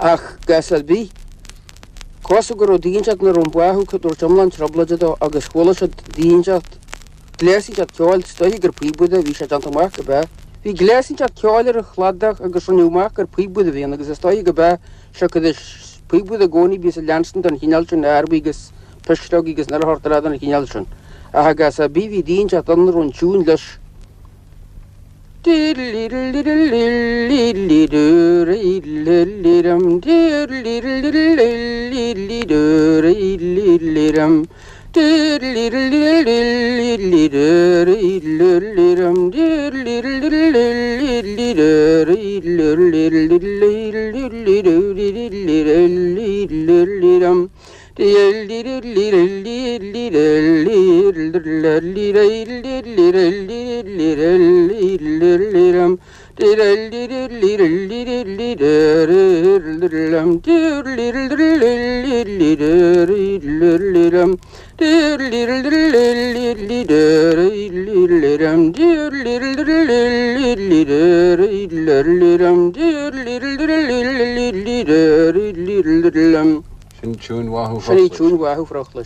Ach i gcás ar bith, cosúil go raibh duine inteacht ina raibh an báthadh ag tabhairt iomlán trioblóide dó agus chuala siad duine inteacht, gléas inteacht ceoil, is dóiche gur píobaire a bhí sé déanta amach go b'ea. Bhí gléas inteacht ceoil ar an chladach agus rinneadh amach gur píobaire a bhí ann agus is dóiche go b'ea, siocair is píobaire i gcónaí a bhíos ag leanstan don chineál sin arpaí agus pisreogaí agus an uile shórt eile den chineál sin. Ach i gcás ar bith bhí duine inteacht ann a raibh an tiún leis. Sin tiúin mhaith Sin í tiúin mhaith Phrochlais.